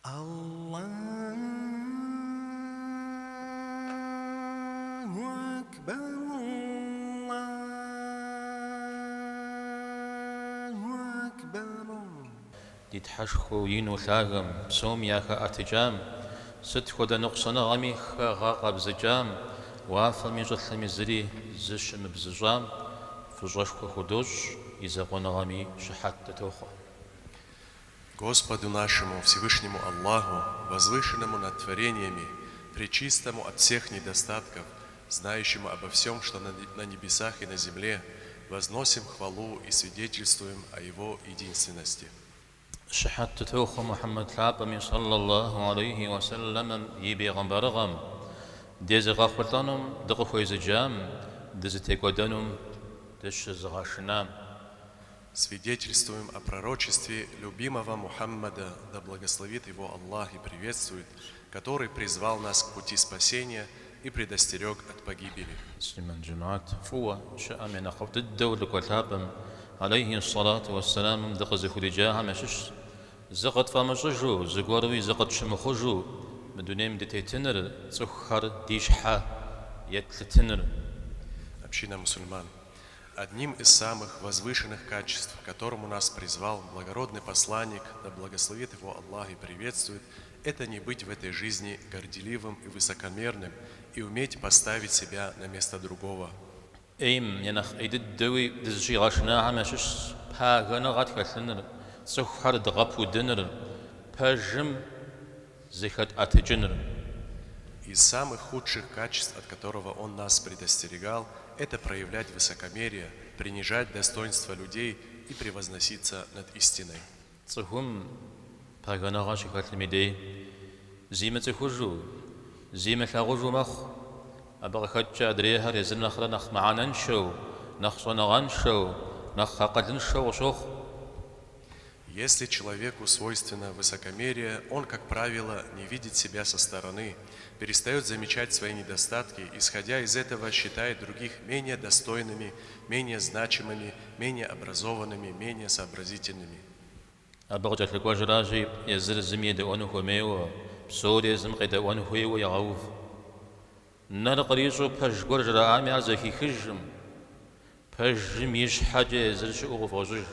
Аллаху акбар, Аллаху акбар. Ди Тхьэшхуэу ину лъагэм, псоми яхэӏэтыкӏам, сыт хуэдэ ныкъусаныгъэми хэгъэкъэбзыкӏам, уафэми щӏылъэми зыри зыщымыбзыщӏам фӏыщӏэшхуэ худощӏ, и закъуэныгъэми щыхьэт дытохъуэ. Господу нашему, Всевышнему Аллаху, возвышенному над творениями, пречистому от всех недостатков, знающему обо всем, что на небесах и на земле, возносим хвалу и свидетельствуем о Его единственности. Щыхьэт дытохъуэ Мухьэммэд лъапӏэми, сэллаллаху алейхи уэ сэллэмэм, и бегъымбарыгъэм, дезыгъэхъулӏэнум дыкъыхуезыджам, дызытекӏуэдэнум дыщызыгъэшынам. Свидетельствуем о пророчестве любимого Мухаммада, да благословит его Аллах и приветствует, который призвал нас к пути спасения и предостерег от погибели. Муслъымэн жэмыхьэт, фӏыуэ щыӏэм я нэхъыфӏ дыдэу лӏыкӏуэ лъапӏэм, алейхи ссалату уэссэламым, дыкъызыхуриджахэм ящыщщ, зыкъытфӏэмыщӏыжу, зыгуэруи зыкъытщымыхъужу мы дунейм дытетыныр, цӏыхухэр ди щхьэ етлъытыныр. Община мусульман. Одним из самых возвышенных качеств, к которому нас призвал благородный посланник, да благословит его Аллах и приветствует, это не быть в этой жизни горделивым и высокомерным и уметь поставить себя на место другого. Ӏейм я нэхъ ӏей дыдэуи дызыщигъэшынахэм ящыщщ пагэныгъэ тхэлъыныр, цӏыхухэр дгъэпудыныр, пэжым зыхэтӏэтыкӏыныр. Из самых худших качеств, от которого он нас предостерегал, это проявлять высокомерие, принижать достоинство людей и превозноситься над истиной. Цӏыхум пагэныгъэ щыхэлъым и дей зимыцӏыхужу, зимылъагъужу мэхъу. Абы къыхэкӏкӏэ адрейхэр езым нэхърэ нэхъ мыхьэнэншэу, нэхъ щӏэныгъэншэу, нэхъ акъылыншэу къыщохъу. Если человеку свойственно высокомерие, он, как правило, не видит себя со стороны, перестает замечать свои недостатки, исходя из этого считает других менее достойными, менее значимыми, менее образованными, менее сообразительными. Абы къыкӏэлъыкӏуэжращи, езыр зыми едэӏуэну хуэмейуэ, псори езым къедэӏуэн хуейуэ егъэув. Нэр кърищӏэу пэж гуэр жраӏами ар зэхихыжым, пэжым и щхьэкӏэ езыр щыӏэу къыфӏощӏыж.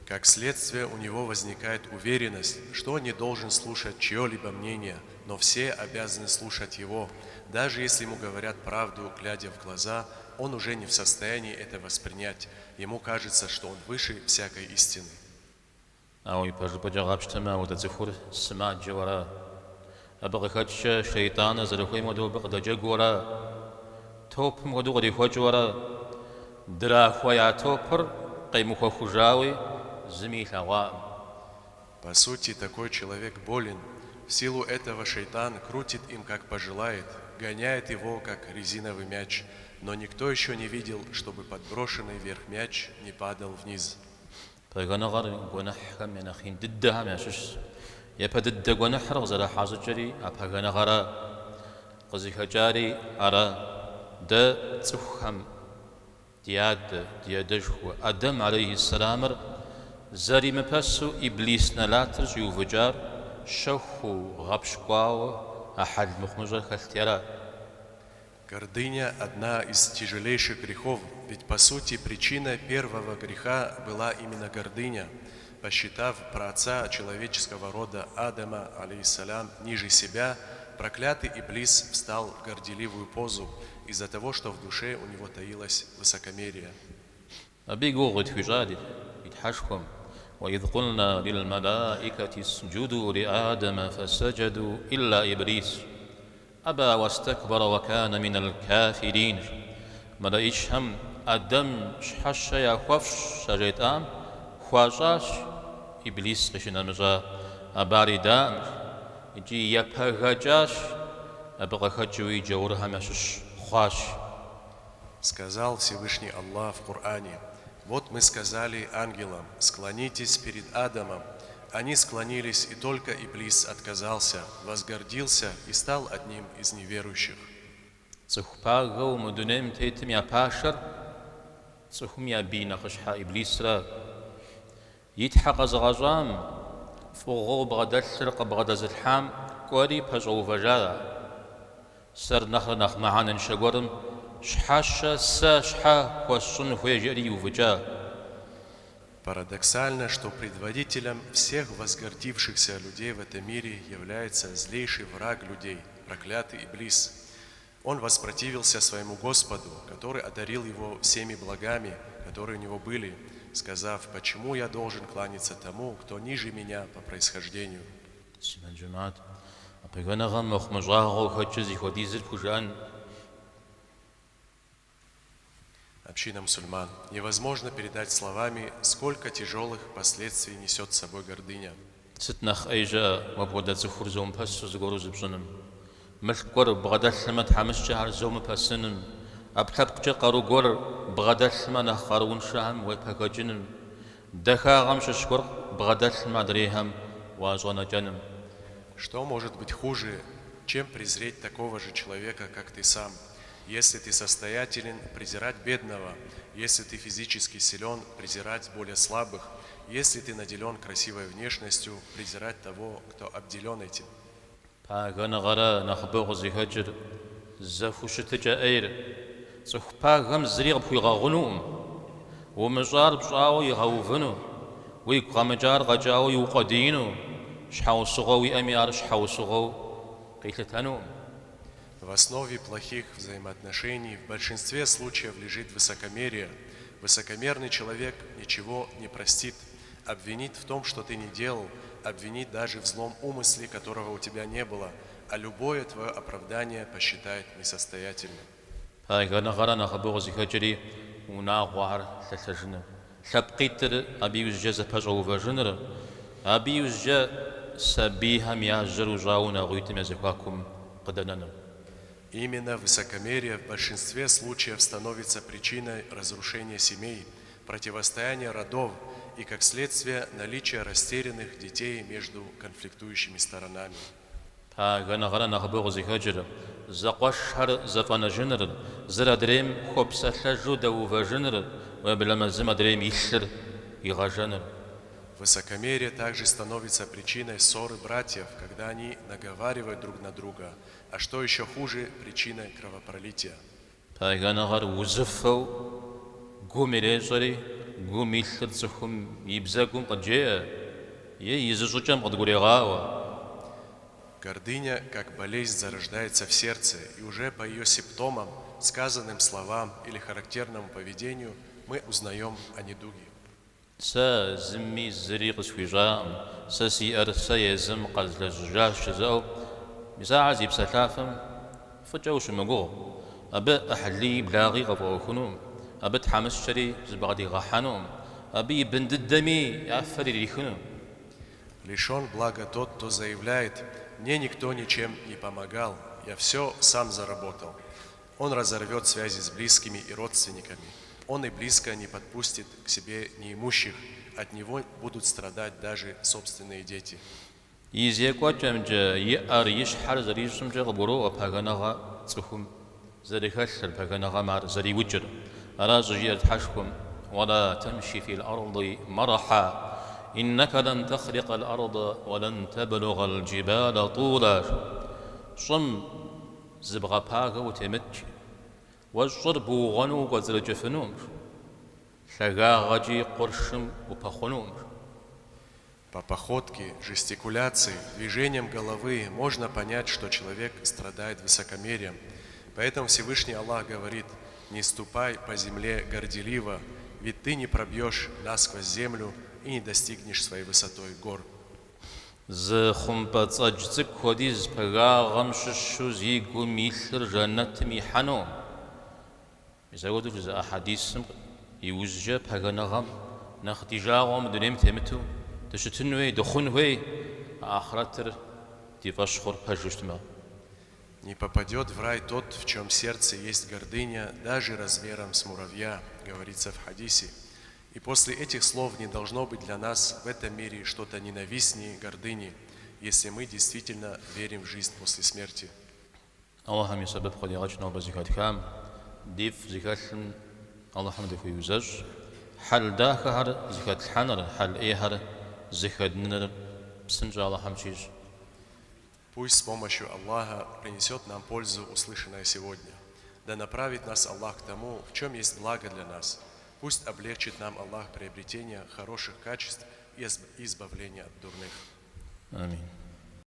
Как следствие, у него возникает уверенность, что он не должен слушать чье-либо мнение, но все обязаны слушать его. Даже если ему говорят правду, глядя в глаза, он уже не в состоянии это воспринять. Ему кажется, что он выше всякой истины. Ауэ ипэжыпӏэкӏэ къапщтэмэ, ауэдэ цӏыхур сымаджэу ара? Абы къыхэкӏкӏэ шейтӏаныр зэрыхуейм хуэдэу абы къыдэджэгуу ара? Топым хуэдэу кърихуэкӏыу ара? Драхуея топыр къемыхуэхужауи зыми илъэгъуакъым. По сути, такой человек болен. В силу этого шайтан крутит им, как пожелает, гоняет его, как резиновый мяч. Но никто еще не видел, чтобы подброшенный вверх мяч не падал вниз. Пагэныгъэр гуэныхьхэм я нэхъ ин дыдэхэм ящыщщ. Япэ дыдэ гуэныхьыр къызэрахьа щӏыкӏэри а пагэныгъэра, къызыхэкӏари ара. Дэ цӏыхухэм ди адэ, ди адэшхуэ Адэм алейхьиссэламыр зэримыпэсу Иблис нэлатыр щӏиувыкӏар щэхуу, гъэпщкӏуауэ а хьэл мыхъумыщӏэр хэлъти ара. Гордыня – одна из тяжелейших грехов, ведь по сути причиной первого греха была именно гордыня. Посчитав праотца человеческого рода Адама, алейхиссалям, ниже себя, проклятый Иблис встал в горделивую позу из-за того, что в душе у него таилось высокомерие. Абы и гугъу къытхуищӏа ди Тхьэшхуэм, Уаидh къулна лилмэлаикэти сджуду лиадама фэсэджэду илла иблис, аба уастэкбара уа кана минал кафирин. Мэлэӏичхэм Адэм щхьэщэ яхуэфщӏ щажетӏам хуащӏащ Иблис къищынэмыщӏа, абы ар идаӏым икӏи епэгэкӏащ, абы къыхэкӏыуи джаурхэм ящыщ хъуащ. Сказал Всевышний Аллах в Коране, «Вот мы сказали ангелам, склонитесь перед Адамом». Они склонились, и только Иблис отказался, возгордился и стал одним из неверующих. Цӏыху пагэу мы дунейм тетым я пашэр цӏыхум я бий нэхъыщхьэ Иблисра. И Тхьэ къэзыгъэщӏам Фӏыгъуэу бгъэдэлъыр къыбгъэдэзылъхьам кӏуэри пэщӏэувэжа. Сэр нэхърэ нэхъ мыхьэнэншэ гуэрым щхьэщэ сэ щхьэ хуэсщӏын хуей жиӏэри иувыкӏа. Парадоксально, что предводителем всех возгордившихся людей в этом мире является злейший враг людей, проклятый Иблис. Он воспротивился своему Господу, который одарил его всеми благами, которые у него были, сказав, «Почему я должен кланяться тому, кто ниже меня по происхождению?» Муслъымэн жэмыхьэт, а пагэныгъэм мыхъумыщӏагъэу хэкӏыр зихуэдизыр пхужыӏэн. Община мусульман. Невозможно передать словами, сколько тяжелых последствий несет с собой гордыня. Сыт нэхъ ӏей щыӏэ уэ пхуэдэ цӏыхур зомыпэсу зыгуэру зыпщӏыным? Мылъку гуэр бгъэдэлъмэ, тхьэмыщкӏэхэр зомыпэсыным, ӏэпкълъэпкъкӏэ къару гуэр бгъэдэлъмэ, нэхъ къарууншэхэм уепэгэкӏыным, дахагъэм щыщ гуэр бгъэдэлъмэ, адрейхэм уащӏэнэкӏэным. Что может быть хуже, чем презреть такого же человека, как ты сам? Если ты состоятелен, презирать бедного, если ты физически силен, презирать более слабых, если ты наделен красивой внешностью, презирать того, кто обделен этим. Пагэныгъэра нэхъыбэу къызыхэкӏыр зэхущытыкӏэ ӏейр. Цӏыху пагэм зыри къыпхуигъэгъунукъым. Умыщӏар пщӏауэ игъэувыну, уигу къэмыкӏар къэкӏауэ иукъуэдиину, щхьэусыгъуэ уиӏэми ар щхьэусыгъуэу къилъытэнукъым. В основе плохих взаимоотношений в большинстве случаев лежит высокомерие. Высокомерный человек ничего не простит, обвинит в том, что ты не делал, обвинит даже в злом умысле, которого у тебя не было, а любое твое оправдание посчитает несостоятельным. Пагэныгъэра нэхъыбэу къызыхэкӏри унагъуэхэр лъэлъэжыныр, лъэпкъитӏыр абы иужькӏэ зэпэщӏэувэжыныр, абы иужькӏэ сабийхэм я жьэр ущӏауэ унагъуитӏым я зэхуакум къыдэнэныр. Именно высокомерие в большинстве случаев становится причиной разрушения семей, противостояния родов и, как следствие, наличия растерянных детей между конфликтующими сторонами. Пагэныгъэра нэхъыбэу къызыхэкӏыр, зэкъуэшхэр зэфӏэнэжыныр, зыр адрейм хуэпсэлъэжу дэувэжыныр, уеблэмэ зым адрейм и лъыр игъэжэныр. Высокомерие также становится причиной ссоры братьев, когда они наговаривают друг на друга, а что еще хуже, причиной кровопролития. Пагэныгъэр узыфэу гум ирещӏэри, гум илъыр цӏыхум и бзэгум къыджеӏэ е и зыщӏыкӏэм къыдгурегъаӏуэ. Гордыня, как болезнь, зарождается в сердце, и уже по ее симптомам, сказанным словам или характерному поведению мы узнаем о недуге. Сэ зыми зыри къысхуищӏакъым, сэ сиӏэр сэ езым къэзлэжьыжащ жызыӏэу, мис ахэр зи псэлъафэм фӏыкӏэ ущымыгугъ. Абы ӏыхьлыи благъи къыфӏэӏуэхунукъым, абы тхьэмыщкӏэри зыбгъэдигъэхьэнукъым, абы и бын дыдэми я фэр ирихыну. Лишен блага тот, кто заявляет, мне никто ничем не помогал, я все сам заработал. Он разорвет связи с близкими и родственниками. Он и близко не подпустит к себе неимущих, от него будут страдать даже собственные дети. И зекӏуэкӏэмкӏэ, и ӏэр, и щхьэр зэрищӏымкӏэ къыбгуроӏуэ пагэныгъэ цӏыхум зэрыхэлъыр, пагэныгъэм ар зэриукӏыр. Ара щӏыжиӏэр Тхьэшхуэм, Уэла тэмши фил ӏэрди мэрхьа, иннэкэ лэн тэхърикъэл ӏэрдэ уэ лэн тэблугъэл джибалэ тӏула. Щӏым зыбгъэпагэу утемыт, уэ щӏыр быугъуэну укӏуэцӏрыкӏыфынукъым, лъагагъэкӏи къуршым упэхъунукъым. По походке, жестикуляции, движениям головы можно понять, что человек страдает высокомерием. Поэтому Всевышний Аллах говорит, не ступай по земле горделиво, ведь ты не пробьешь насквозь землю и не достигнешь своей высотой гор. Зы хъумпӏэцӏэдж цӏыкӏу хуэдиз пагагъэм щыщу зи гум илъыр жэнэтым ихьэнукъым. Мис апхуэдэу жызыӏэ хьэдисым иужькӏэ пагэныгъэм нэхъ ди жагъуэ мы дунейм темыту дыщытын хуей, дыхъун хуей, а ахърэтыр ди фӏэщ хъур пэжу щытмэ. Не попадет в рай тот, в чьем сердце есть гордыня, даже размером с муравья, говорится в хадисе. И после этих слов не должно быть для нас в этом мире что-то ненавистнее гордыни, если мы действительно верим в жизнь после смерти. Алыхьым и сэбэп къыдигъэкӏ нобэ зэхэтхам, дифӏ зыхэлъым Алыхьым дыхуиузэщӏ, хьэл дахэхэр зыхэтлъхьэныр, хьэл ӏейхэр зыхэдныныр. псынщӏэ Алыхьым тщищӏ. Пусть с помощью Аллаха принесет нам пользу услышанное сегодня. Да направит нас Аллах к тому, в чем есть благо для нас. Пусть облегчит нам Аллах приобретение хороших качеств и избавление от дурных. Амин.